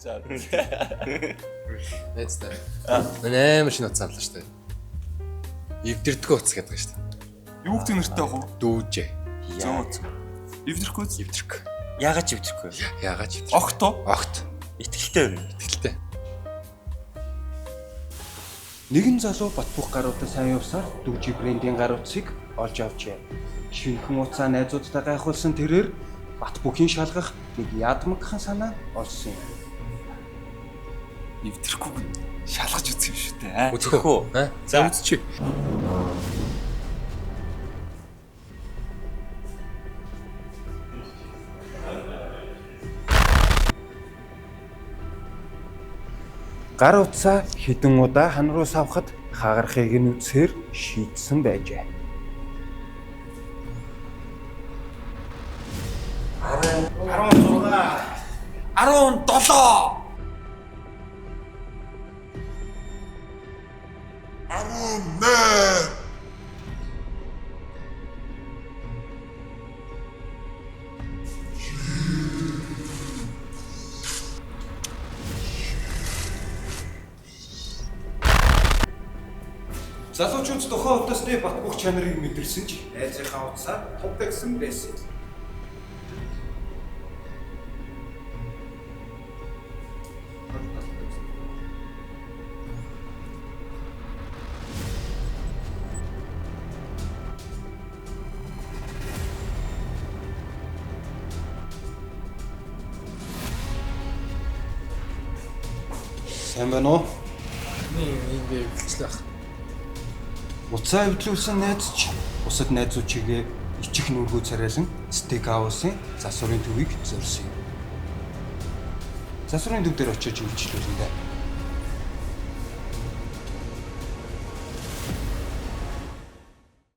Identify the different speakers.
Speaker 1: За.
Speaker 2: Найзтай. Нэ амар шинэ утас авлаа шүү дээ. Эвдэрдгөө утас гэдэг шүү дээ.
Speaker 3: Юу гэдэг нэртэй ах вэ?
Speaker 2: Дүүжээ.
Speaker 3: Зөө утас. Эвдэрхгүй үз.
Speaker 2: Эвдэрх.
Speaker 1: Яагаад ч эвдэрхгүй?
Speaker 2: Яагаад ч эвдэрх.
Speaker 3: Огт уу?
Speaker 2: Огт.
Speaker 1: Итгэлтэй байна.
Speaker 2: Итгэлтэй.
Speaker 4: Нэгэн залуу Батбүх гар утас сайн явсаар дүүжи брендийн гар утсыг олж авчээ. Шинэхэн утсаа найзуудтай гайхуулсан тэрээр Батбүхийн шалгах нэг яадмагхан санаа олсон юм.
Speaker 3: Эвдэрхгүй шалгаж үзэх юм шүү дээ. Аа.
Speaker 2: Үзэх үү? Аа. За үзчихье.
Speaker 4: Гар утсаа хэдэн удаа хан руу савхад хагарахыг нь үзэхээр шийдсэн байжээ.
Speaker 3: 17.
Speaker 4: Залуучууд тухайн утасны Батбүх чанарыг мэдэрсэн ч найзынхаа утсаар туг дагсан байсан. Сайн байна уу?
Speaker 2: Нэг ингэ эвдэрчлээ ах.
Speaker 4: Утсаа эвдлүүлсэн найз ч бусад найзууд чигээ ичих нүргүү царайлан стейк хаусын засварын төвийг зорьсон юм. Засварын төв дээр очиж үйлчлүүлэндээ.